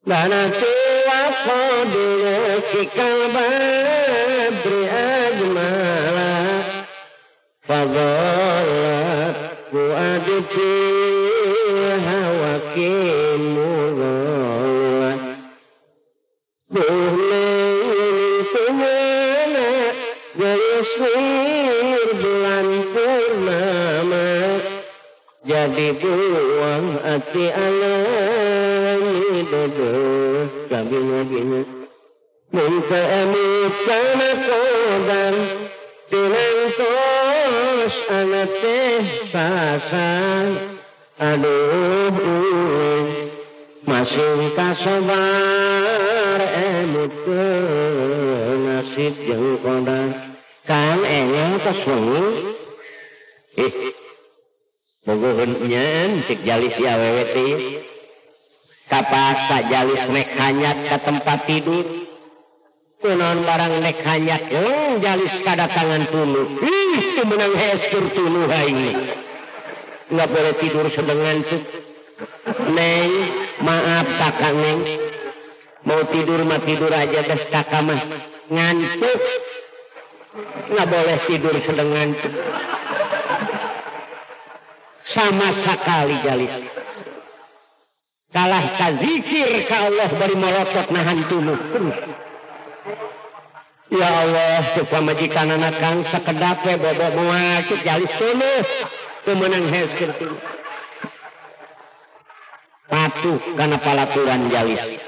dana tua qadina kikal badri ajmala fadhalat fuadi fil hawakimu. Bulan purnama jadi buang hati alami duduh kabina-bina mun teu emut kana qadar tinangtos anak teh sasar. Aduh masing kasobar emut nasib jeung qadar. Kang engel tos wengi. Ih, bogoheun nyeun cek jalis ieu awewe teh. Kapaksa jalis nek hanyat ka tempat tidur. Kunaon barang nek hanyat jalis kadatangan tuluh. Ih, teu meunang hees keur tuluh aing. Enggak boleh tidur sedang ngantuk. Neng, maaf kakak neng. Mau tidur mah tidur aja geus kakak mah ngantuk. Nggak boleh tidur sedang ngantuk. Sama sekali jalis. Kalah ka zikir ka Allah bari molotot nahan tuluh. Ya Allah, cek pamajikanana kang sakedap we bobo moal cek jalis tuluh. Teu meunang hees keur tuluh. Patuh kana palaturan jalis.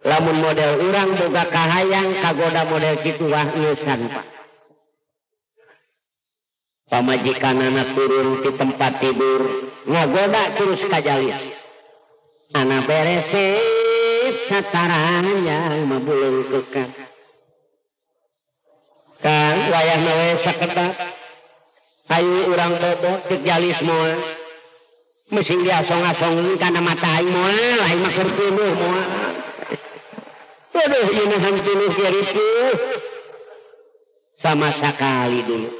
Lamun model urang boga kahayang kagoda model kitu wah ngeusan Pak. Pamajikanana turun di tempat tidur ngagoda terus ka Jalis. Ana beresep sataranya mabulung kekang. Kang wayahna we sakedap. Ayo urang bobo cek Jalis moal. Mesin diasong-asong kana mata aing moal, aing mah keur tunduh moal. Aduh, ieu nahan tunduh kieu sama sakali dulu.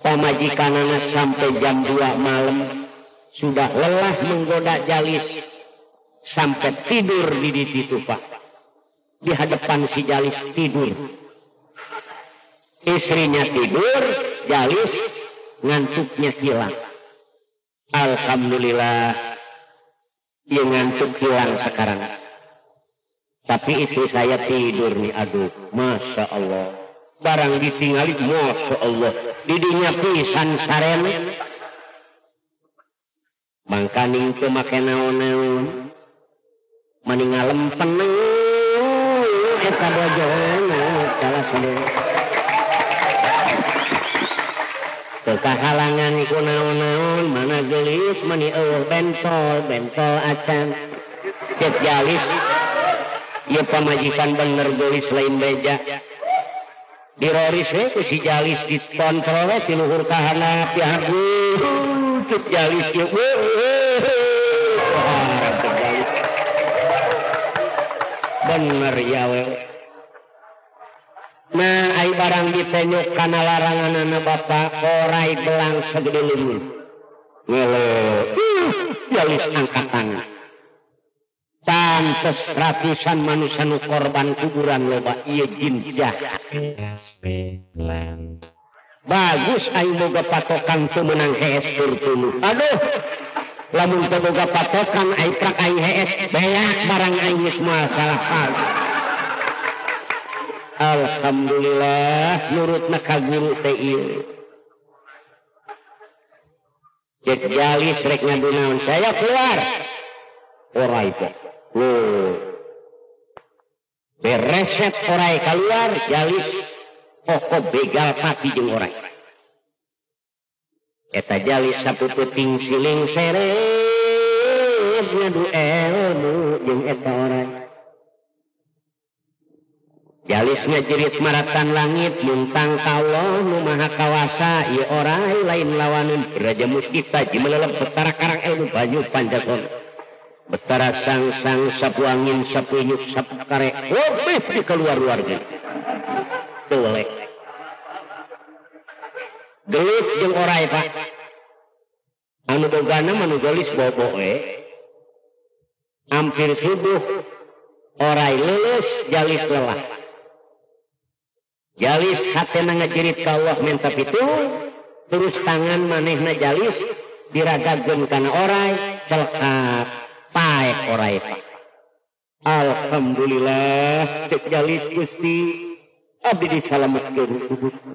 Pamajikanana sampai jam 2 malam sudah lelah menggoda Jalis sampai tidur di situ Pak. Di hadapan si Jalis tidur. Istrinya tidur, Jalis ngantuknya hilang. Alhamdulillah, dia ngantuk hilang sekarang. Tapi istri saya tidur nih, aduh, Masya Allah. Barang ditinggali, Masya Allah. Didinya pisan sarene. Mangkaning teu make naon-naon. Mani ngalempen eta bojona salah sendiri. Teu kahalangan ku naon-naon, mana geulis mani eueuh bentol, bentol acan. Cek Jalis, ieu pamajikan bener geulis lain beja. Diroris we ku si Jalis dikontrol we ti luhur ka handap ya aduh, cek Jalis ieu. Bener ya we. Nah, ai barang ditenyuk kana laranganana bapak orai belang segede leungeun. Ngele, Jalis angkat tangan. Pantes ratusan manusia nu korban kuburan loba ieu jin jahat. PSP Land. Bagus aing boga patokan teu meunang hees turtunu. Aduh, lamun teu boga patokan aing prak aing hees beak barang aing geus moal salah pagi. Alhamdulillah nurutna ka guru teh ieu. Cek Jalis rek ngadu naon saya keluar. Orai teh. Loh. Bereset orai keluar Jalis pokok begal pati jeung orai. Eta Jalis sapu peuting siling serep ngadu ilmu jeung eta orai. Jalis ngajerit maratan langit muntang ka Allah nu maha kawasa ieu orai lain lawaneun raja muskita jimelelep betara karang ilmu banyu panjason. Betara sang-sang sapu angin sapu inyuk sapu kare lebih di keluar-luarnya. Teu gelut jeung orai Pak. Anu bogana manu gelis bobo we. Hampir subuh orai leuleus Jalis lelah. Jalis hatena ngajerit ka Allah minta pitulung, terus tangan manehna Jalis diragageun kana orai celekap paeh orai Pak. Alhamdulillah cek Jalis Gusti abdi disalametkeun ku Gusti.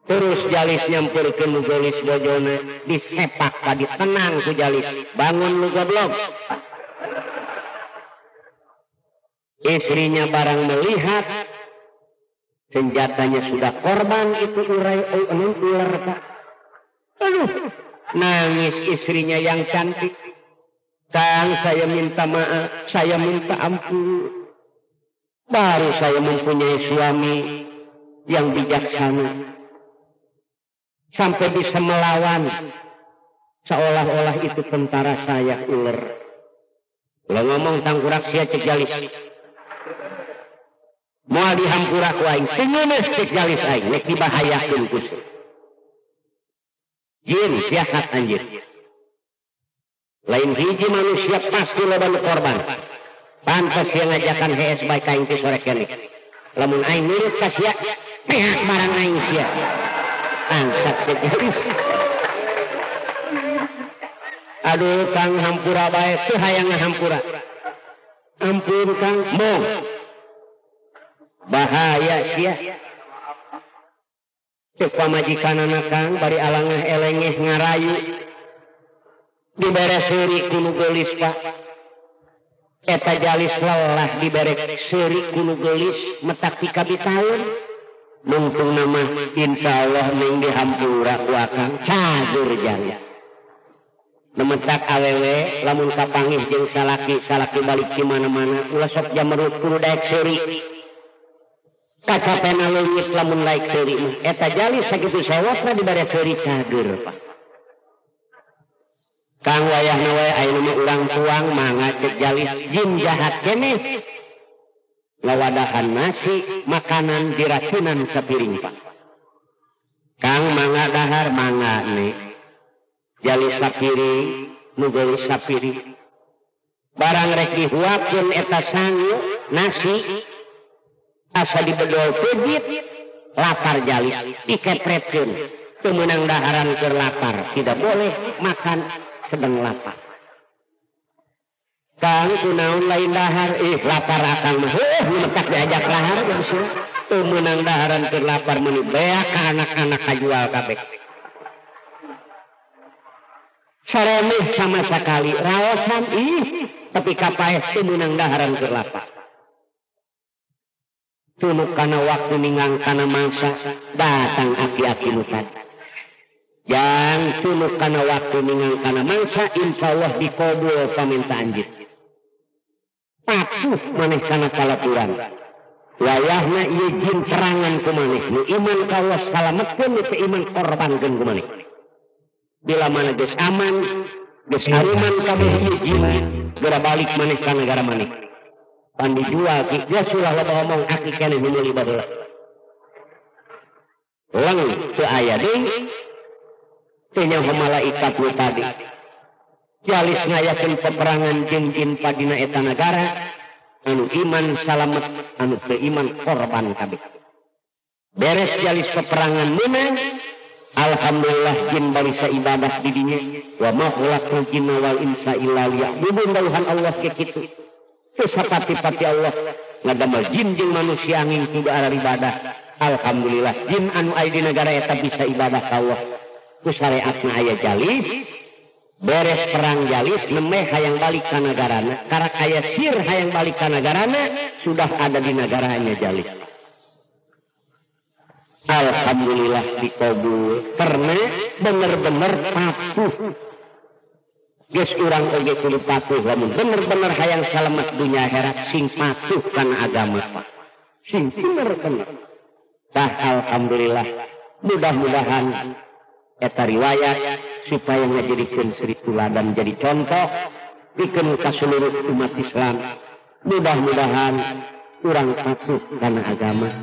Terus Jalis nyamperkeun nu geulis bojona disepak ka ditenang ku Jalis, bangun lu goblok. Istrinya barang melihat senjatanya sudah korban itu urai ular Pak. Aduh, nangis istrinya yang cantik. Kang, saya minta maaf, saya minta ampun. Baru saya mempunyai suami yang bijaksana. Sampai bisa melawan seolah-olah itu tentara saya ular. Lo ngomong tangkurak sia cek Jalis. Moal dihampura ku aing, seuneuneuh cek Jalis aing, nek dibahayakeun ku jin jahat anjir. Lain hiji manusia pasti loba nu korban. Pantes sia ngajakan hees bae ka aing ti sore keneh. Lamun aing nurut ka sia, beak barang aing sia. Angkat cek Jalis. Aduh Kang hampura bae teu hayang ngahampura. Ampun Kang, mong. Bahaya sia. Cek pamajikanana Kang bari alangah elengeh ngarayu. Dibere seuri ku nu geulis Pak. Eta jalis lelah dibere seuri ku nu geulis metak pikabitaeun. Nungtung nama insyaallah ning dihampura ku akang cagur jalis. Nemetak awewe lamun kapanggih jeung salaki salaki balik di mana-mana ulah sok jamerut kudu daek seuri. Kacapena leungit lamun laik seuri mah. Eta jalis sakitu sewotna dibere seuri cagur Pak. Kang wayahna wae ayeuna mah urang tuang mangga cek jalis jin jahat keneh. Lawadahan nasi makanan diracunan sapiring Pak. Kang mangga dahar mangga nih. Jalis sapiring nu geulis sapiring. Barang rek dihuapkeun eta sangu nasi asa dibedol pejit lapar jalis dikepretkeun. Teu meunang daharan keur lapar, tidak boleh makan sedang lapar. Kang kunaon lain dahar, ih lapar akang mah heuh nu metak diajak lahar geus teu meunang daharan keur lapar meuni beak ka anak-anak kajual kabeh. Saremeh sama sakali raosan ih tapi kapaeh teu meunang daharan keur lapar. Tunuk kana waktu ninggang kana mangsa datang aki-aki nu tadi. Jang tunuk kana waktu ninggang kana mangsa insyaallah dikabul pamintaan jin. Patuh maneh kana kalaturan. Wayahna ieu jin terangan ku maneh nu iman ka Allah salametkeun nu teu iman korbankeun ku maneh. Bila mana geus aman, geus aruman kabeh ieu jin geura balik maneh ka nagara maneh. Pan dijual ki geus ulah loba omong aki keneh nu meuli baheula. Leng teu aya deui. Teu nyaho malaikat nu tadi. Jalis ngayakeun peperangan jeung jin padina eta nagara anu iman salamet anu teu iman korban kabeh. Beres jalis peperangan meunang, alhamdulillah jin balisa ibadah di dinya. Wa ma khalaqtul jinna wal insa illa liya'budun dawuhan Allah ke kitu. Teu sapati-pati Allah ngadamel jin jeung manusia angin kudu arah ibadah. Alhamdulillah jin anu aya di nagara eta bisa ibadah ka Allah. Ku syariatna aya jalis. Beres perang jalis nemeh hayang balik ka nagarana, karak aya sir hayang balik ka nagarana, sudah ada di nagaranya jalis. Alhamdulillah dikabul karena bener-bener patuh. Geus urang oge kudu patuh lamun bener-bener hayang salamet dunya akhirat sing patuh kana agama Pak. Sing bener-bener. Tah alhamdulillah mudah-mudahan eta riwayat supaya ngajadikeun suri tuladan jadi contoh pikeun ka seluruh umat Islam. Mudah-mudahan urang patuh kana agama.